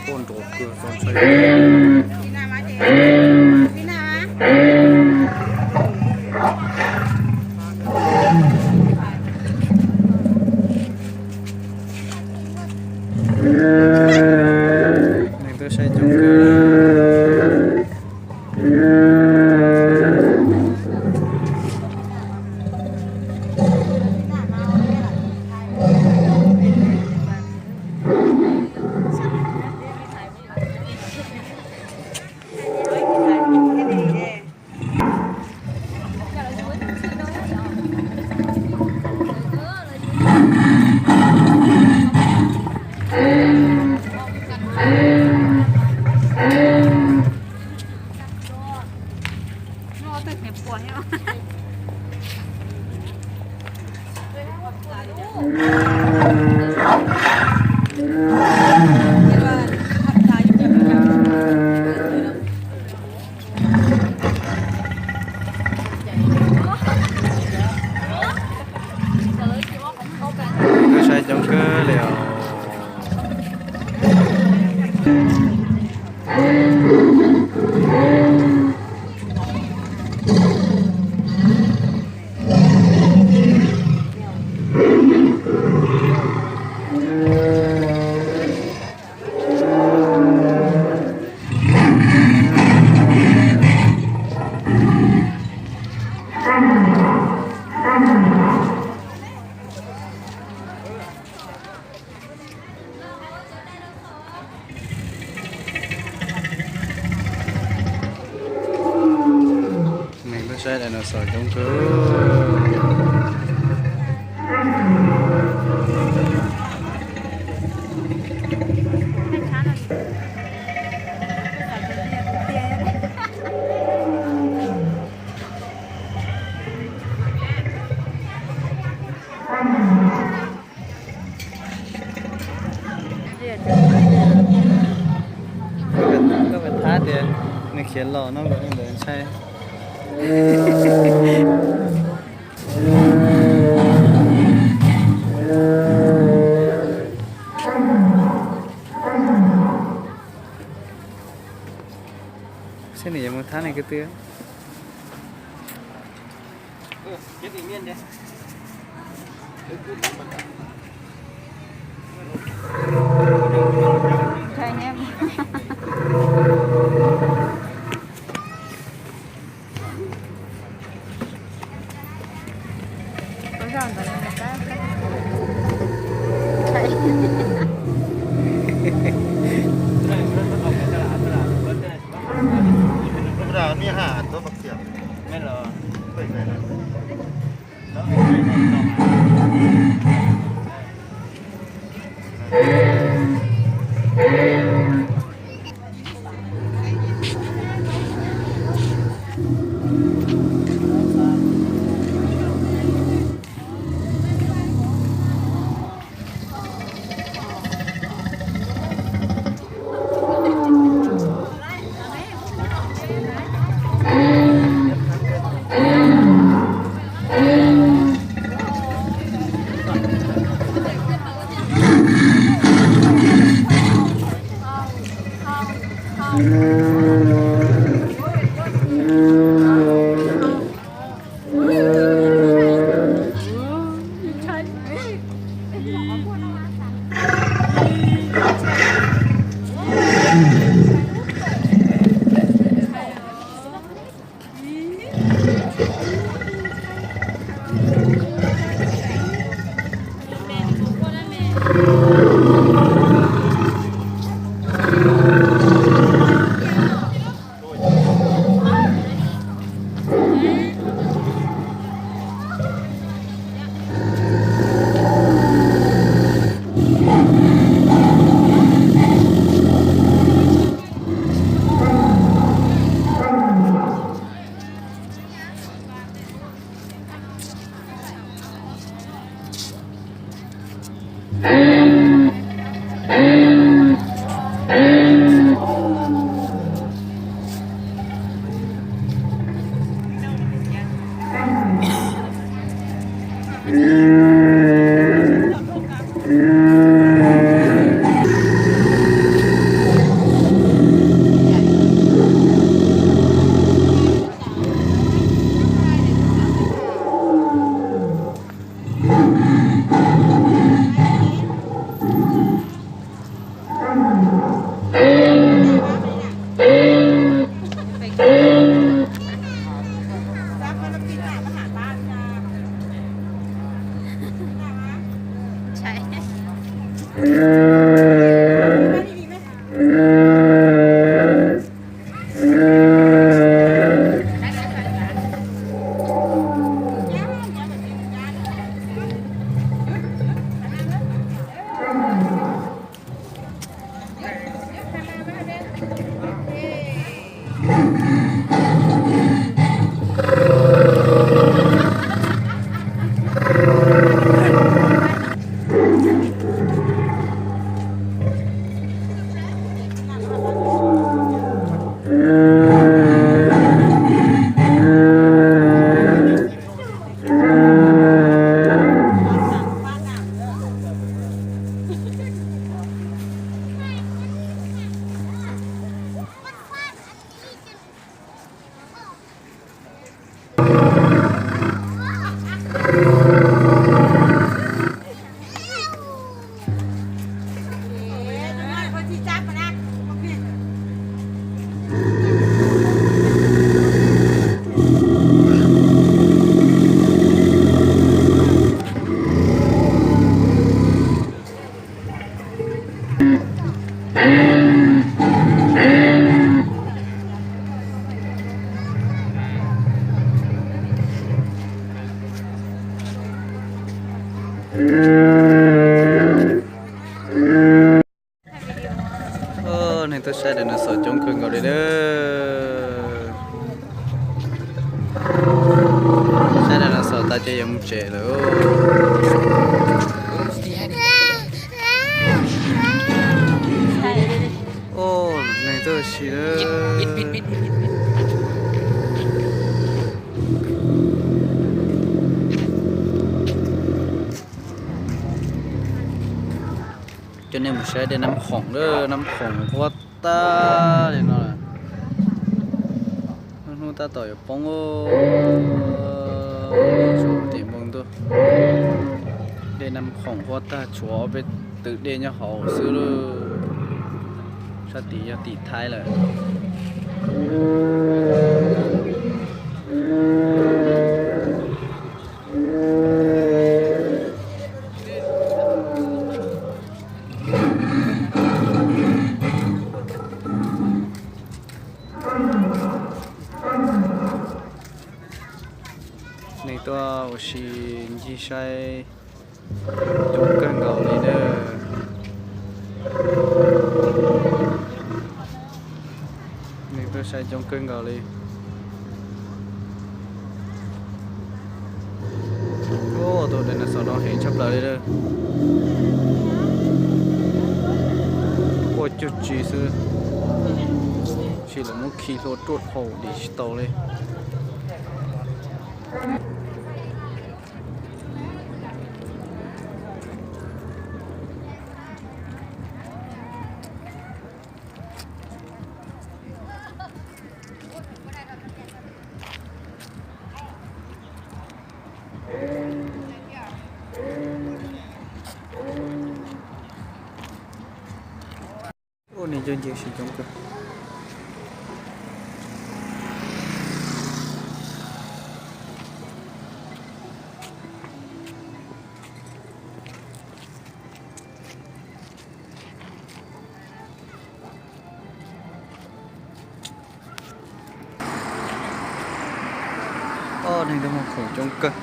Quaj nrov kawg, txaus ntshai. Neeg tuaj saib coob kawg. Tuaj saib coob kawg li os. Neeg tuaj saib dinosaur coob kawg. Koj puas thab tias nws khiav los no kom li ntawd ntshai. Seb nws yuav mus thab nws ko tw. Neeg tuaj saib dinosaur coob kawg nkaus li lawm. Saib dinosaur tas ces yuav mus tsev lawm. Neeg tuaj ua si lawm. Coj nej mus saib dej Nab Khoom lawm, Nab Khoom quaj tag li no. Hnub hnub tab tom yuav poob, tim npoo ntuj. Dej Nab Khoom quaj tag, tshuav ob peb tw dej nyob hauv xwb lauj. Sab tid yog tim Thaib lawm. Neeg tuaj ua si ncig saib coob kawg nkaus li na. Neeg tuaj saib coob kawg nkaus li. Tus dinosaur no heev tshaj plaws li lawm. Quaj cuag tsi xwb, tab sis lawv muab khi hlua ruaj dhau dim tsis tau li. Ua neeg coob ncig ua si coob kawg. Ob neeg tuaj muag khoom coob kawg.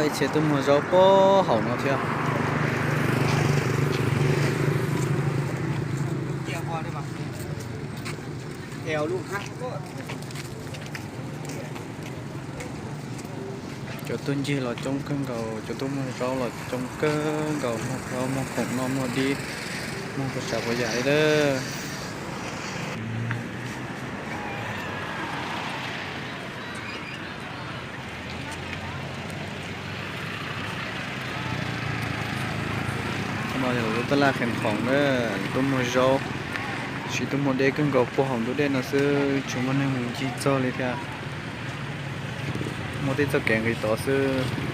Ib txhia tuaj muag zaub puag hauv no thiab. Cov tuaj ncig los coob kawg nkaus, cov tuaj muag zaub los coob kawg nkaus, muag zaub muag khoom noj muag dib, muag puas tsav puas yam li lawm. No yog lub taj laj qees khoom na, tuaj muag zaub, tab sis tuaj muag deb kawg nkaus puag hauv ntug dej no xwb, tsis muaj neeg mus ncig txog li thiab. Muaj tej txoj kev nqis tod xwb.